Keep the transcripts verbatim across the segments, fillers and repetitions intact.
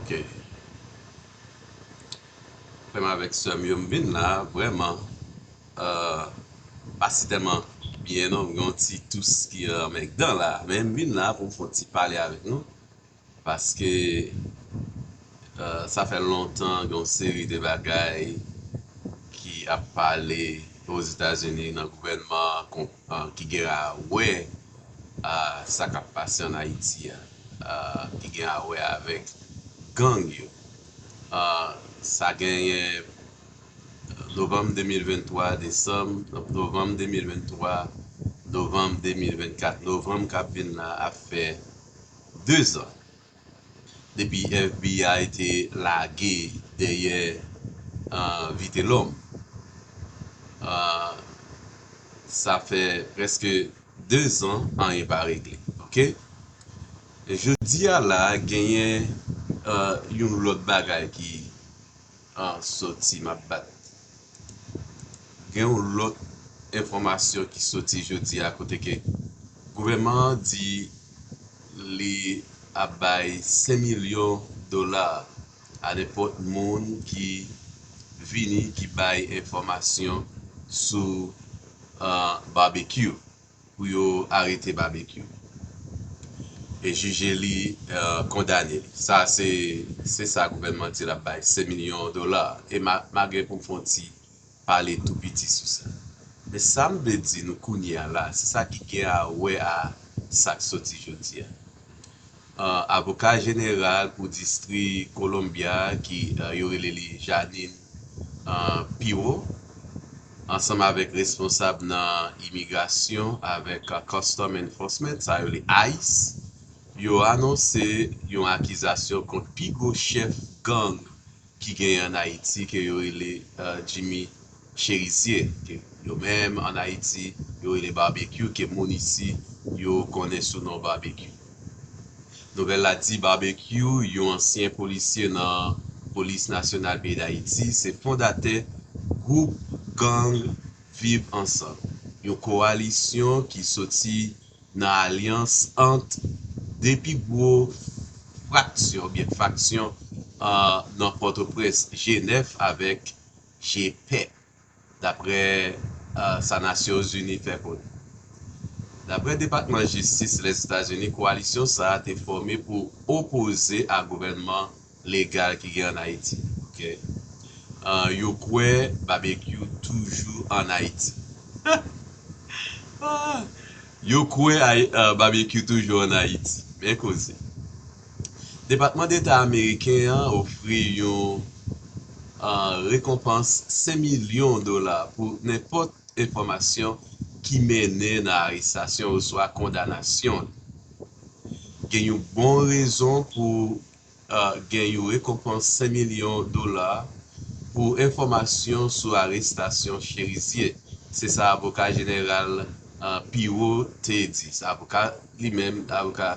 Ok. Frè m avèk sè m yo, m vin la vrèman, euh, pa si tèlman byen non, m gen yon ti tous ki anmègdan la, men m vin la pou m fè yon ti pale avèk nou, paske, euh, sa fè lontan gen yon seri de bagay ki ap pale Ozetazini nan gouvènman kon- ah, ki gen a wè a sa k ap pase ann Ayiti a, ah, ki gen a wè avèk gang yo. Ah, sa genyen novanm de mil venntwa, desanm, novanm de mil venntwa, novanm de mil vennkat, novanm k ap vin la ap fè dezan depi F B I te lage dèyè, ah, Vitelhomme. Ah, sa fè prèske dezan anyen pa regle. Ok? Jodi a la, genyen, ah, yon lòt bagay ki, ah, soti, m ap bat. Gen yon lòt enfòmasyon ki soti jodi a kote ke gouvènman an di li ap bay senk milyon dola a nenpòt moun ki vini, ki bay enfòmasyon sou, ah, Barbecue, pou yo arete Barbecue e jije li, ah, kondane li. Sa se, se sa gouvènman di l ap bay, senk milyon dola. E ma, ma gen pou m fè yon ti pale tou piti sou sa. Men sa m vle di nou kounye a la, se sa ki gen a wè a sa k soti jodi a. Ah, avoka jeneral pou distri Columbia ki, ah, yo rele li Janine, ah, Pirro, ansanm avèk responsab nan imigrasyon avèk, ah, Custom Enforcement, sa yo rele ice, yo anonse yon akizasyon kont pi gwo chèf gang ki genyen ann Ayiti ke yo rele, eh, Jimmy Chérizier, ke yo menm ann Ayiti yo rele Barbecue, ke moun isi yo konnen sou non Barbecue. Nouvèl la di Barbecue, yon ansyen polisye nan Polis Nasyonal peyi Dayiti, se fondatè gwoup gang Viv Ansanm, yon kowalisyon ki soti nan alyans ant de pi gwo fraksyon oubyen faksyon, ah, nan Pòtoprens, G nèf avèk G pèp, daprè, ah, sa Nasyonzini fè konnen. Daprè Depatman Jistis Lèzetazini, kowalisyon sa a te fòme pou opoze a gouvènman legal ki gen ann Ayiti. Ok? Ah, yo kwè Barbecue toujou ann Ayiti. Ah, yo kwè Ay- ah, Barbecue toujou ann Ayiti. Men koze. Depatman Deta ameriken an ofri yon, ah, rekonpans senk milyon dola pou nenpòt enfòmasyon ki mennen nan arestasyon oswa kondanasyon. Gen yon bon rezon pou, ah, gen yon rekonpans senk milyon dola pou enfòmasyon sou arestasyon Chérizier. Se sa avoka jeneral, ah, Pirro te di. Sa avoka li menm, avoka,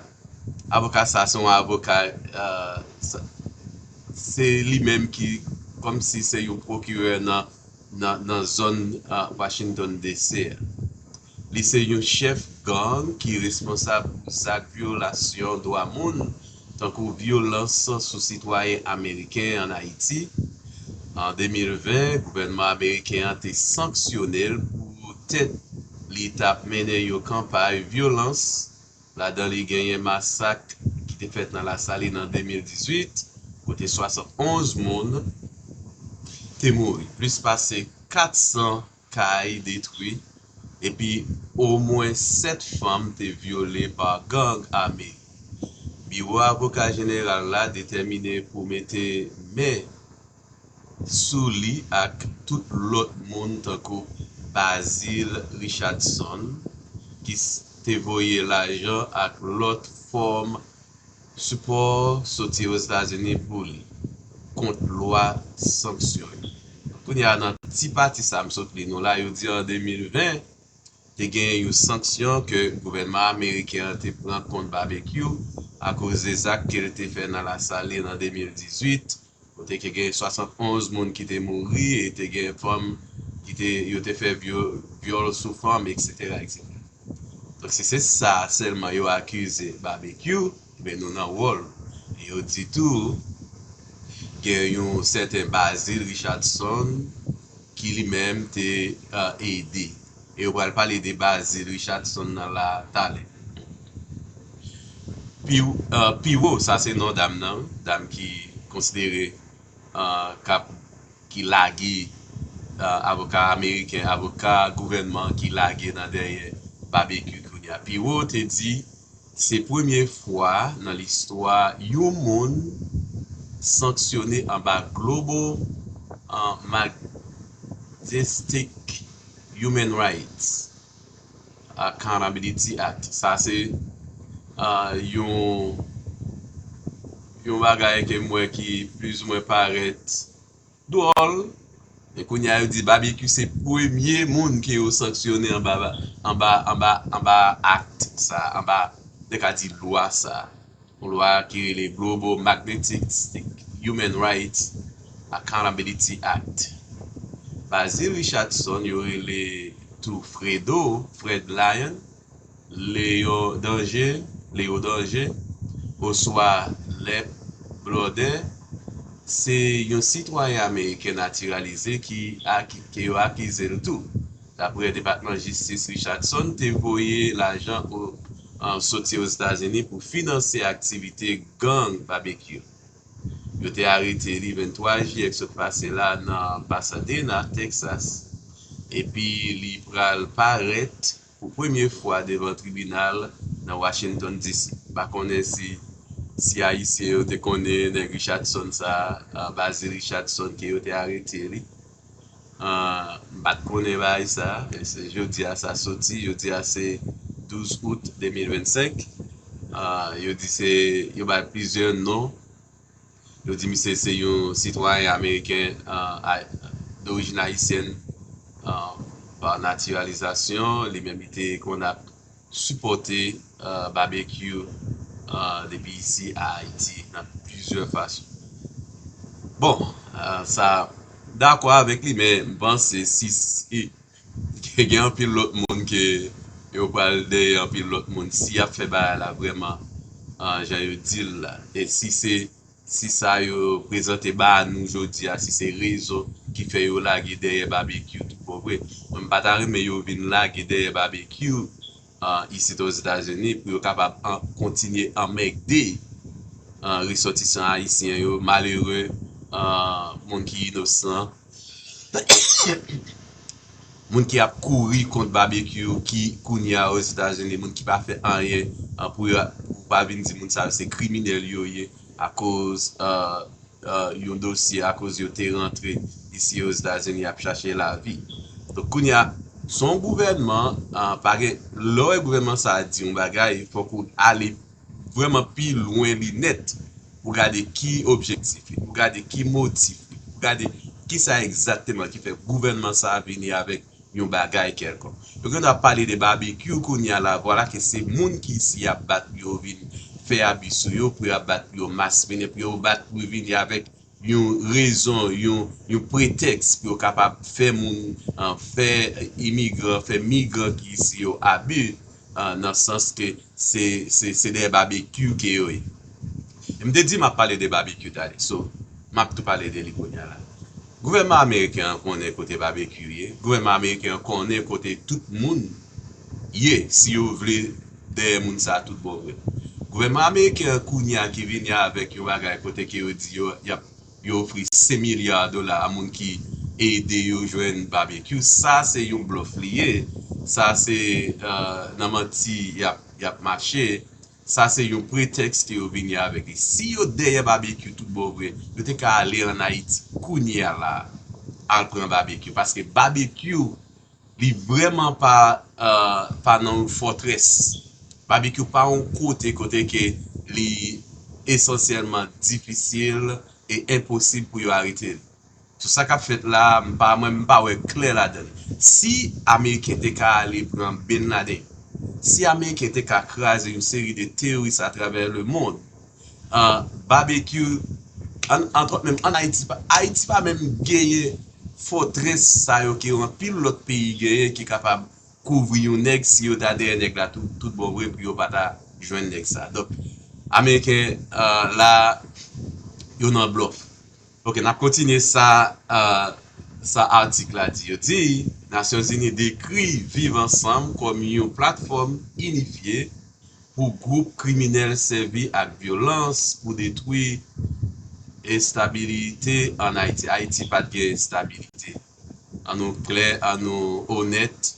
avoka sa se yon avoka, ah, sa- se li menm ki kòmsi se yon pwokirè nan, nan, nan zòn, ah, Washington D C a. Li se yon chèf gang ki responsab pou zak vyolasyon dwa moun, tankou vyolans sou sitwayen ameriken ann Ayiti. An de mil ven, gouvènman ameriken an te sanksyone l poutèt li t ap mennen yon kanpay vyolans. Ladan li genyen masak ki te fèt nan Lasalin an de mil dizuit, kote swasannonz moun te mouri, plis pase kat san kay detwi, epi omwen sèt fanm te vyole pa gang ame. Biwo Avoka Jeneral la detèmine pou mete men sou li ak tout lòt moun tankou Basil Richardson, ki s- te voye lajan ak lòt fòm sipò soti Ozetazini pou li kont lwa sanksyon yo. Kounye a, nan ti pati sa m sot li nou la, yo di an de mil ven, te genyen yon sanksyon ke gouvènman ameriken an te pran kont Barbecue akoz de zak ke l te fè nan Lasalin an de mil dizuit, kote ke gen swasannonz moun ki te mouri e te gen fanm ki te, yo te fè vyo- vyòl sou fanm, et cetera, et cetera. Donk, si se sa sèlman yo akize Barbecue, men nou nan wòl. E yo di tou, gen yon sèten Basil Richardson ki li menm te uh, ede. E yo pral pale de Basil Richardson nan la talè. Pi, uh, pi wo, sa se non dam nan, dam ki konsidere uh, k ap ki lage uh, avoka ameriken, avoka gouvènman ki lage nan dèyè Babekyou kounye a. Pi wo te di se premye fwa nan listwa yon moun sanksyone anba Global uh, Majestic Human Rights Accountability Act. Sa se uh, yon yon bagay ke m wè ki plizoumwen parèt dwòl. E kounye a yo di Babekyou se premye moun ke yo sanksyone anba anba anba anba act sa, anba, nèg ka di lwa sa. Yon lwa ki rele Global Majestic Human Rights Accountability Act. Basil Richardson yo rele tou Fredo, Fred Lyon, Leo Danger, Leo Danger, oswa Lep Bloodet, se yon sitwayen ameriken natiralize ki, ki yo akize l tou. Dapre Depatman Jistis, Richardson te voye lajan o, an, soti Ozetazini pou finanse aktivite gang Babekyou. Yo te arete li venntwa jiyè k sot pase la nan Pasadena, Texas, epi li pral parèt pou premye fwa devan tribinal nan Washington D C. M pa konnen si, si Ayisyen yo te konnen nèg Richardson sa a, Basil Richardson, ke yo te arete li. M pa t konnen bagay sa a. Jodi a sa soti, jodi a se douz out de mil vennsenk. Yo di se, yo bay plizyè non. Yo di misye se yon sitwayen ameriken dorijin ayisyèn pa natiralizasyon. Li menm li te konn ap sipòte Babekyou depi isi a Ayiti nan plizyè fason. Bon, sa dakò avèk li, men m panse si gen anpil lòt moun ke yo pral dèyè anpil lòt moun si y ap fè bagay la vrèman jan yo di l la. E si se si sa yo prezante ba nou jodi a, si se rezon ki fè yo lage dèyè Babekyou tout bon vre. Mwen m pa ta renmen yo vin lage dèyè Babekyou isit Ozetazini pou yo kapab kontinye anmègde resòtisan ayisyen yo, malere, moun ki inosan, moun ki ap kouri kont Babekyou ki kounye a Ozetazini, moun ki pa fè anyen pou yo, pou pa vin di moun sa yo se kriminèl yo ye akoz yon dosye, akoz yo te rantre isi Ozetazini ap chache lavi. Donk kounye a se yon gouvènman, pa gen, lè w wè gouvènman sa a di yon bagay, fòk ou ale vrèman pi lwen li nèt pou gade ki objektif li, pou gade ki motif li, pou gade kisa egzakteman ki fè gouvènman sa a vini avèk yon bagay kèlkonk. Yo gen dwa pale de Babekyou kounye a la, vwala ke se moun ki isi ap bat pou yo vin fè abi sou yo, pou yo ap bat pou yo maspinen, pou yo bat pou yo vini avèk yon rezon, yon, yon pretèks pou yo kapab fè moun, fè imigran, fè migran ki isi yo abi, nan sans ke se, se, se dèyè Babekyou ke yo ye. E m te di m ap pale de Babekyou talè, so, m ap tou pale de li kounye a la. Gouvènman ameriken an konnen kote Babekyou ye, gouvènman ameriken an konnen kote tout moun ye, si yo vle dèyè moun sa a tout bon vre. Gouvènman ameriken an kounye a ki vini avèk yon bagay kote ke yo di yo, y ap yo ofri senk milya dola a moun ki ede yo jwenn Babekyou. Sa se yon blòf li ye. Sa se nan manti y ap, y ap mache. Sa se yon pretèks ke yo vini avèk li. Si yo dèyè Babekyou tout bon vre, yo te ka ale ann Ayiti kounye a la, al pran Babekyou. Paske Babekyou li vrèman pa, pa nan yon fòtrès. Babekyou pa yon kote kote ke li esansyèlman difisil e enposib pou yo arete l. Sou sa k ap fèt la, m pa, mwen, m pa wè klè ladan l. Si Ameriken te ka ale pran Bin Laden, si Ameriken te ka kraze yon seri de teyoris atravè lemonn, Babekyou, antwòt menm ann Ayiti, Ayiti pa menm genyen fòtrès sa yo ke anpil lòt peyi genyen ki kapab kouvri yon nèg si yo ta dèyè nèg la tout, tout bon vre pou yo pa ta jwenn nèg sa. Donk, Ameriken la, yo nan blòf. Ok, n ap kontinye sa, uh, sa atik la di. Yo di, Nasyonzini dekri Viv Ansanm kòm yon platfòm inifye pou gwoup kriminèl sèvi ak vyolans pou detwi estabilite ann Ayiti. Ayiti pa t gen estabilite. Ann nou klè, ann nou onèt.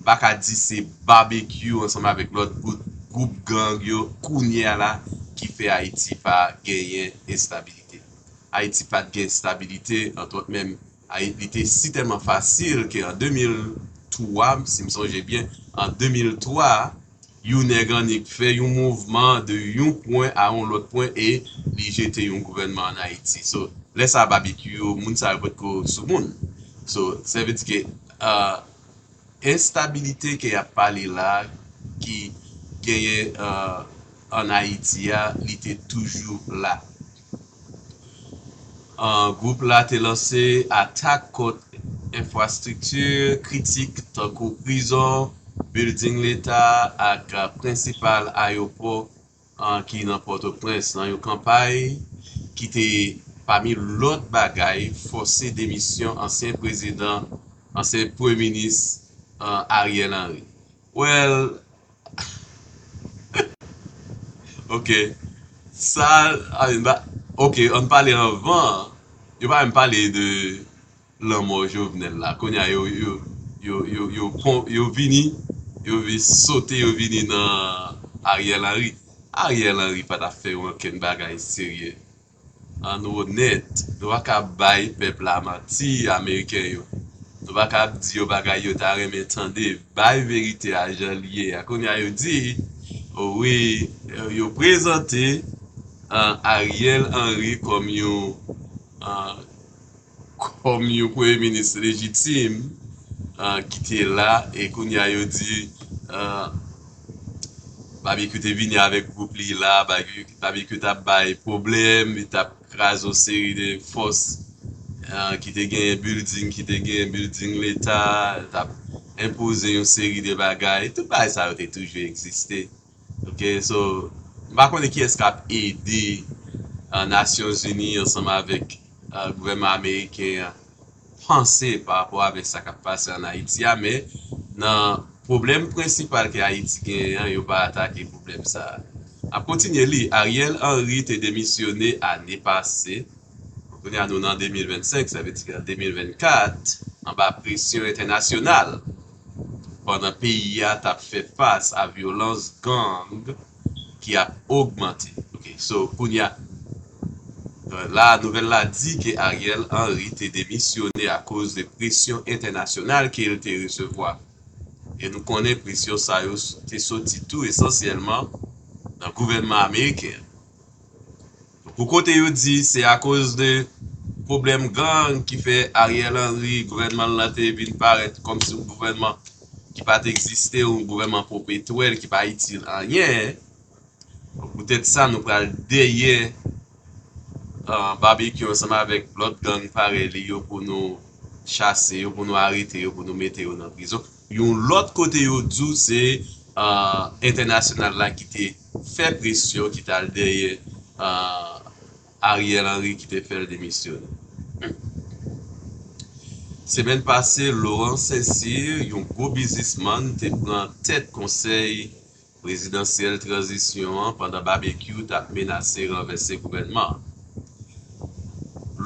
M pa ka di se Babekyou ansanm avèk lòt gwoup, gwoup gang yo kounye a la ki fè Ayiti pa genyen estabilite. Ayiti pa t gen estabilite, antwòt menm, Ayiti, li te si tèlman fasil ke an de mil twa, si m sonje byen, an de mil twa, yon nèg annik fè yon mouvman de yon pwen a yon lòt pwen e li jete yon gouvènman ann Ayiti. So, lè sa a Babekyou yo, moun sa yo potko sou moun. So, sa vle di ke uh, enstabilite ke y ap pale la, ki genyen uh, ann Ayiti a, li te toujou la. Uh, gwoup la te lanse atak kont enfrastrikti kritik tankou prizon, bilding leta ak uh, prensipal ayewopò uh, ki nan Pòtoprens nan yon kanpay ki te, pami lòt bagay, fòse demisyon ansyen prezidan, ansyen premye minis uh, Ariel Henry. Well, ok. Sa, I mean, ba, ok, ann pale anvan. Yo pa menm pale de lanmò Jovenel la. Kounye a, yo, yo, yo, yo, yo, pon, yo vini, yo vin sote, yo vini nan Ariel Henry. Ariel Henry pa t ap fè yon okenn bagay serye. Ann nou onèt, nou pa ka bay pèp la manti, Ameriken yo. Nou pa ka di yo bagay yo ta renmen tande. Bay verite a jan l ye a. Kounye a yo di, o wi, yo prezante uh, Ariel Henry kòm yon uh, kòm yon premye minis lejitim uh, ki te la e kounye a yo di uh, Babekyou te vini avèk gwoup li la, Babekyou t ap bay pwoblèm, li t ap kraze yon seri de fòs uh, ki te genyen bilding, ki te genyen bilding leta, t ap enpoze yon seri de bagay. Tout bagay sa yo te toujou egziste. Ok, so, m pa konnen kiyès k ap ede uh, Nasyonzini ansanm avèk uh, gouvènman ameriken an panse pa rapò avèk sa k ap pase ann Ayiti a, men nan pwoblèm prensipal ke Ayiti genyen an, yo pa atake pwoblèm sa a. N ap kontinye li, Ariel Henry te demisyone ane pase. Kounye a nou nan de mil vennsenk, sa vle di ke an de mil vennkat, anba presyon entènasyonal, pandan peyi a t ap fè fas a vyolans gang ki ap ogmante. Ok, so, kounye a, la, nouvèl la di ke Ariel Henry te demisyone akoz de presyon entènasyonal ke l te resevwa. E nou konnen presyon sa yo te soti tou esansyèlman nan gouvènman ameriken an. Pou kote yo di se akoz de pwoblèm gang ki fè Ariel Henry, gouvènman l lan te vin parèt kòmsi yon gouvènman ki pa t egziste, yon gouvènman popetwèl ki pa itil anyen. Poutèt sa, nou pral dèyè uh, Babekyou ansanm avèk lòt gang parèy li yo pou nou chase yo, pou nou arete yo, pou nou mete yo nan prizon. Yon lòt kote yo di w se uh, entènasyonal la ki te fè presyon, ki t al dèyè uh, Ariel Henry ki te fè l demisyone. Semèn pase, Laurent Saint-Cyr, yon gwo biznismann, te pran tèt konsèy prezidansyèl tranzisyon an pandan Babekyou t ap menase ranvèse gouvènman an.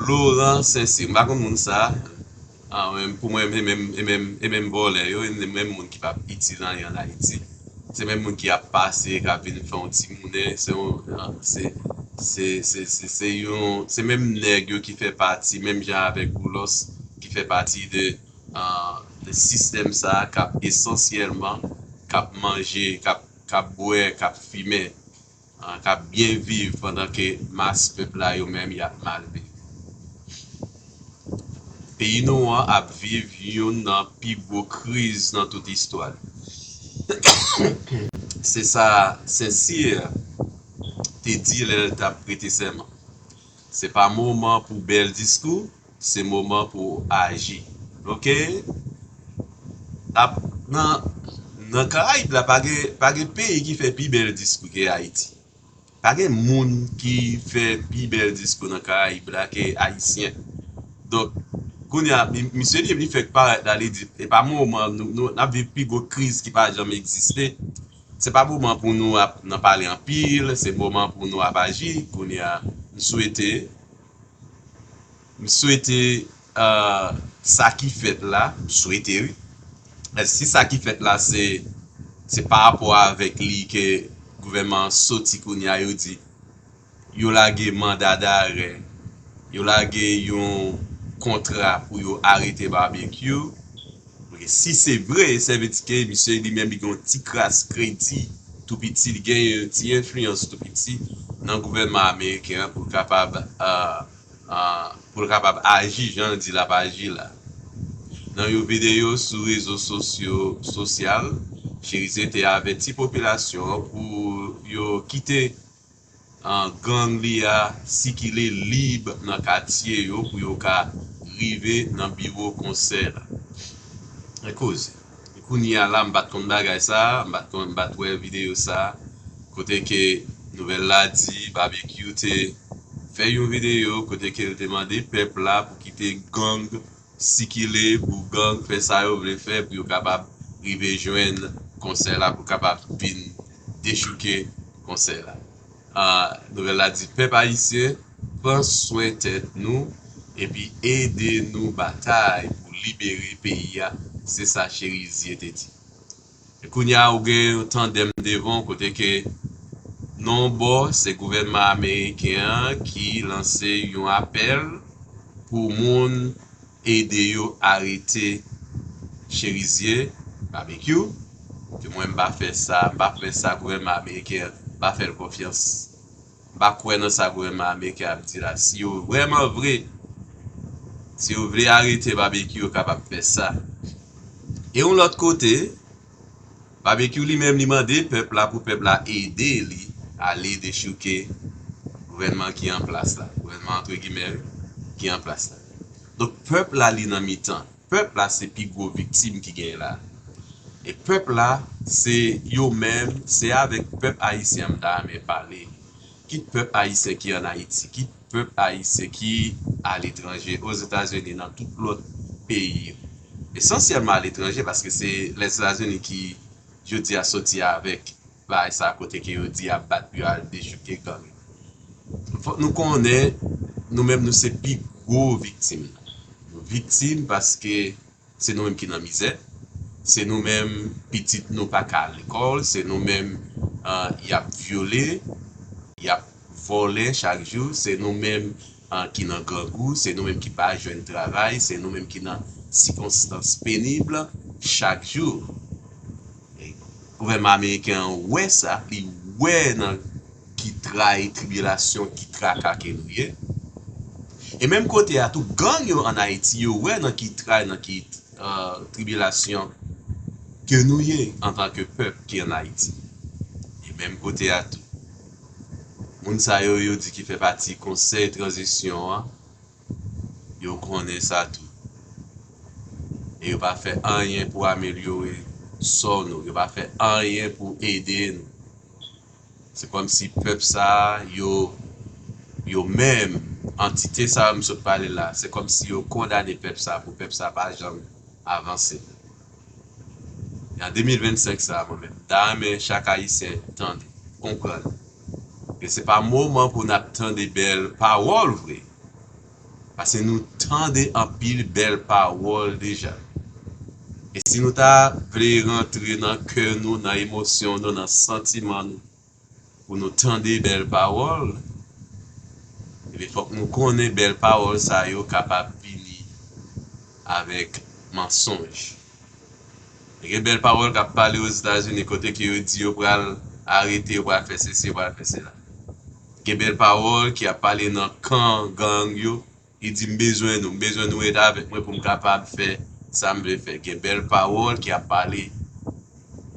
Laurent Saint-Cyr, m pa konn moun sa a, ah, pou mwen, e menm, e menm, e menm vòlè yo, e menm moun ki p ap itil anyen ann Ayiti. Se menm moun ki ap pase, k ap vin fè yon ti monnen, se yon, ah, se, se, se, se, se yon, se menm nèg yo ki fè pati, menm jan avèk Boulos, ki fè pati de, ah, de sistèm sa a k ap esansyèlman, k ap manje, k ap, k ap bwè, k ap fimen, ah, k ap byen viv pandan ke mas pèp la yo menm y ap mal viv. Peyi nou an ap viv youn nan pi gwo kriz nan tout istwa l. Se sa Saint-Cyr te di lè l t ap prete sèman. Se pa moman pou bèl diskou, se moman pou aji. Ok? Ap, nan, nan Karayib la, pa gen, pa gen peyi ki fè pi bèl diskou ke Ayiti. Pa gen moun ki fè pi bèl diskou nan Karayib la ke Ayisyen. Donk, kounye a, mi- misye li, li fèk parèt la, li di, e pa moman, nou, nou, n ap viv pi gwo kriz ki pa janm egziste. Se pa moman pou nou ap nan pale anpil, se moman pou nou ap aji. Kounye a, m swete, m swete, euh, sa ki fèt la, m swete, wi. Men si sa ki fèt la, se, se pa rapò avèk li ke gouvènman an soti kounye a, yo di, yo lage manda darè, yo lage yon kontra pou yo arete Barbecue. Ok, si se vre, sa vle di ke misye li menm li gen yon ti kras kredi tou piti, li gen yon ti enfliyans tou piti nan gouvènman ameriken an pou l kapab, euh, euh, pou l kapab aji jan l di l ap aji la. Nan yon videyo sou rezo sosyo, sosyal, Cherizier te avèti popilasyon an pou yo kite an, gang li a sikile lib nan katye yo pou yo ka rive nan biwo konsè la. Mwen koze. Kounye a la, m pa t konn bagay sa, m pa t konn, m pa t wè videyo sa, kote ke nouvèl la di Barbecue te fè yon videyo kote ke l te mande pèp la pou kite gang sikile, pou gang fè sa yo vle fè, pou yo kapab rive jwenn konsè la, pou kapab vin dechouke konsè la. Ah, nouvèl la di, pèp ayisyen, pran swen tèt nou, epi ede nou batay pou libere peyi a, se sa Cherizier te di. E kounye a, ou gen yon tandèm devan w kote ke, nan yon bò, se gouvènman ameriken an ki lanse yon apèl pou moun ede yo arete Cherizier, Barbecue. Ke mwen, m pa fè sa, m pa fè sa gouvènman ameriken an, m pa fè l konfyans. M pa kwè nan sa gouvènman ameriken ap di la. Si yo vrèman vre, si yo vle arete Barbecue, yo kapab fè sa. E yon lòt kote, Barbecue li menm li mande pèp la pou pèp la ede li ale dechouke gouvènman ki an plas la. Gouvènman antre gimè ki an plas la. Donk pèp la li nan mitan. Pèp la se pi gwo viktim ki genyen la. E pèp la se yo menm, se avèk pèp ayisyen an m ta renmen pale. Kit pèp ayisyen ki ann Ayiti, kit pèp ayisyen ki aletranje, Ozetazini, nan tout lòt peyi yo. Esansyèlman aletranje, paske se Lèzetazini ki, jodi a, soti avèk bagay sa kote ke yo di y ap bat pou yo al dechouke gang yo. Fòk nou konnen, nou menm, nou se pi gwo viktim nan. Nou viktim paske se nou menm ki nan mizè, se nou menm pitit nou pa ka al lekòl, se nou menm, ah, y ap vyole, y ap vòlè chak jou, se nou menm, ah, ki nan grangou, se nou menm ki pa jwenn travay, se nou menm ki nan sikonstans penib chak jou. E gouvènman ameriken an wè sa, li wè nan ki tray, tribilasyon, ki traka ke nou ye. E menm kote a tou, gang yo ann Ayiti, yo wè nan ki tray, nan ki, euh, tribilasyon ke nou ye antanke pèp ki ann Ayiti. E menm kote a tou, moun sa yo, yo di ki fè pati konsèy tranzisyon an, yo konnen sa tou. E yo pa fè anyen pou amelyore sò nou, yo pa fè anyen pou ede nou. Se kòmsi pèp sa a, yo, yo menm, antite sa a m sot pale la, se kòmsi yo kondane pèp sa a pou pèp sa a pa janm avanse. E an de mil vennsenk sa a, mwen menm, m ta renmen chak Ayisyen tande, konprann, ke se pa moman pou n ap tande bèl pawòl vre. Paske nou tande anpil bèl pawòl deja. E si nou ta vle rantre nan kè nou, nan emosyon nou, nan santiman nou, pou nou tande bèl pawòl, ebyen, fòk nou konnen bèl pawòl sa yo kapab vini avèk mansonj. Gen bèl pawòl k ap pale Ozetazini kote ke yo di yo pral arete, yo pral fè sesi, yo pral fè sela. Gen bèl pawòl ki ap pale nan kan gang yo, li di, "M bezwen nou, m bezwen nou ret avèk mwen pou m kapab fè sa m vle fè." Gen bèl pawòl ki ap pale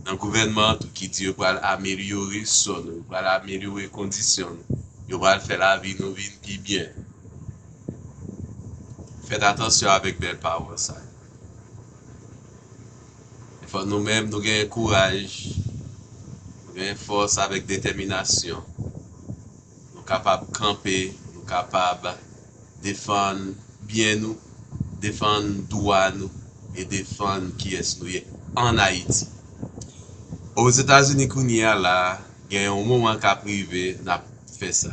nan gouvènman an tou ki di yo pral amelyore sò nou, yo pral amelyore kondisyon nou, yo pral fè lavi nou vin pi byen. Fèt atansyon avèk bèl pawòl sa yo. Fò nou menm, nou gen kouraj, nou gen fòs avèk detèminasyon kapab kanpe, pou nou kapab defann byen nou, defann dwa nou e defann kiyès nou ye ann Ayiti. Ozetazini kounye a la, gen yon moman k ap rive, n ap fè sa.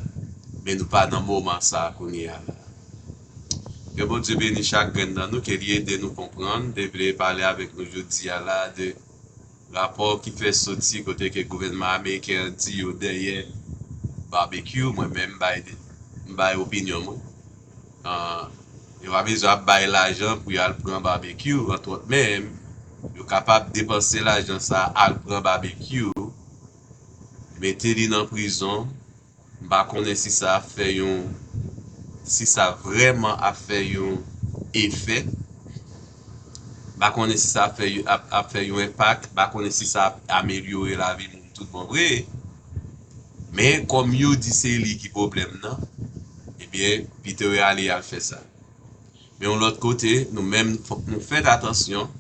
Men nou pa nan moman sa a kounye a la. Ke Bondye beni chak grenn nan nou, ke li ede nou konprann. M te vle pale avèk nou jodi a la de rapò ki fè soti kote ke gouvènman ameriken an di yo dèyè Barbecue. Mwen menm, m bay, m bay opinyon mwen. Ah, yo pa bezwen ap bay lajan pou y al pran Barbecue, antwòt menm. Yo kapab depanse lajan sa a, al pran Barbecue, mete li nan prizon. M pa konnen si sa ap fè yon, si sa vrèman ap fè yon efè. M pa konnen si sa ap fè, ap, ap fè yon enpak. M pa konnen si sa ap amelyore lavi moun tout bon vre. Men kòm yo di se li ki pwoblèm nan, ebyen, pito yo ale al fè sa. Men yon lòt kote, nou menm, fòk nou fèt atansyon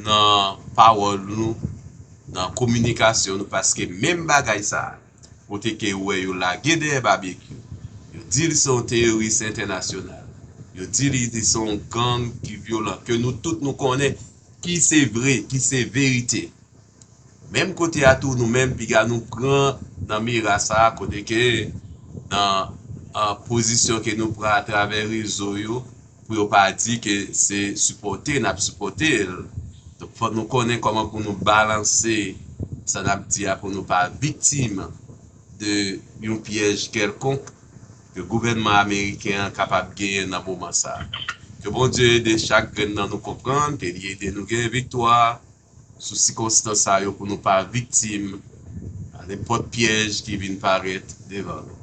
nan pawòl nou, nan kominikasyon nou, paske menm bagay sa a, kote ke ou wè yo lage dèyè Barbecue, yo di li se yon teyoris entènasyonal, yo di li, li se yon gang ki vyolan, ke nou tout nou konnen ki se vre, ki se verite. Menm kote a tou, nou menm, piga nou pran nan mira sa a, kote ke nan, ah, pozisyon ke nou pran atravè rezo yo, pou yo pa di ke se sipòte n ap sipòte l. Donk, fòk nou konnen kòman pou nou balanse sa n ap di a, pou nou pa viktim de yon pyèj kèlkonk ke gouvènman ameriken an kapab genyen nan moman sa a. Ke Bondye ede chak grenn nan nou konprann, ke li ede nou gen viktwa sou sikonstans sa yo, pou nou pa viktim a nenpòt pyèj ki vin parèt devan nou.